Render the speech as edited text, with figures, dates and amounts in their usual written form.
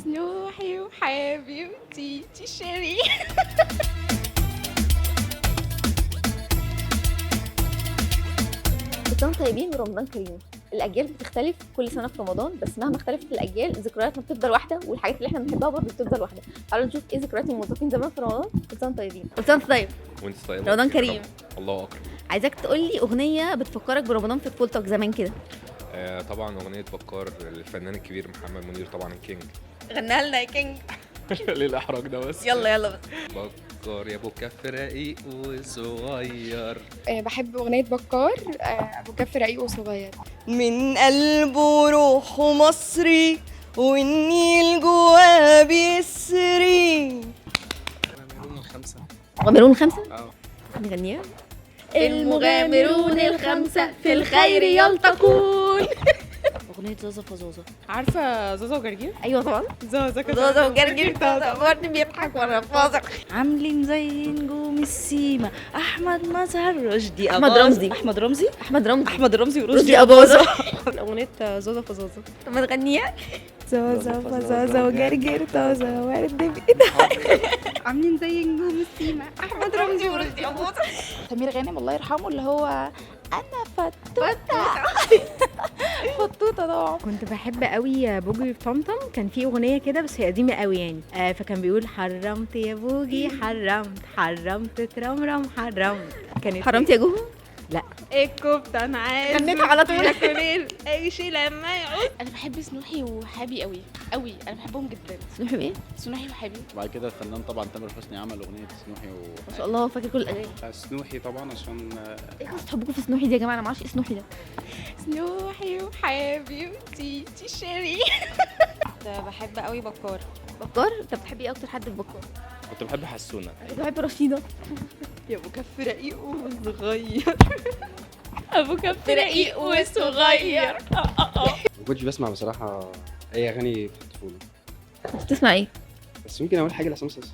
سنوحي وحبيبتي تشري. كل سنة طيبين ورمضان كريم. الاجيال بتختلف كل سنة في رمضان، بس مهما اختلفت الاجيال ذكرياتنا بتفضل واحدة، والحاجات اللي احنا بنحبها برضه بتفضل واحدة. تعالوا نشوف ايه ذكريات الموظفين زمان في رمضان. كل سنة طيبين. كل سنة طيب وانت طيبة. رمضان كريم. الله اكبر. عايزاك تقول لي اغنية بتفكرك برمضان في طفولتك زمان كده. طبعا اغنية بكار للفنان الكبير محمد منير، طبعا الكينج. غناها لنا يا كينج. ليه الاحراج ده بس؟ يلا يلا بس. بكار يا ابو كف رقيق وصغير. بحب أغنية بكار، أبو كف رقيق وصغير. من قلبه روحه مصري والنيل جواه بيسري. مغامرون الخمسة. مغامرون الخمسة؟ اه نغنيها. المغامرون الخمسة في الخير يلتقون. أغنية زازا فزازة. عارفة زازا وجرجير؟ أيوة طبعا. زازا زازا وجرجير زازا برضه بيضحك ورا فازة. عاملين زي نجوم السيما، احمد مظهر رشدي أحمد أباظة. رمزي. احمد رمزي. أحمد رمزي. احمد رمزي رشدي ورشدي أباظة. أغنية زازا فزازة. طب ما تغنيها. زازا فزازة وجرجير طازة ورد بإيدها. عاملين زي نجوم السيما، أحمد رمزي ورشدي أباظة. سمير غانم الله يرحمه، اللي هو انا فتوته. فتوته طبعا. كنت بحب قوي بوجي طمطم، كان في اغنية كده بس هي قديمة قوي يعني، فكان بيقول حرمت يا بوجي حرمت، حرمت ترمرم حرمت. كانت حرمت يا جوجو؟ لا. الكفتة أنا عايز غنيتها على طول. ياكل أي لما يعوز. أنا بحب سنوحي وحابي قوي قوي، أنا بحبهم جدا. سنوحي بإيه؟ سنوحي وحابي. وبعد كده الفنان طبعا تامر حسني عمل اغنية سنوحي ما شاء الله فاكر كل الأغاني. سنوحي طبعا عشان إيه قصة حبكم في سنوحي دي يا جماعة؟ أنا ما أعرفش إيه سنوحي ده. سنوحي وحبيبتي تشري. بحب قوي بكار. بكار؟ طب بتحبي إيه أكتر حد في بكار؟ كنت بحب حسونه. كنت بحب رشيدة. يا ابو كف رقيق وصغير. أبو كف رقيق وصغير. ما كنتش بسمع بصراحة اي اغاني في الطفولة. كنت بتسمع إيه؟ بس ممكن اقول حاجة لعصام صاصا.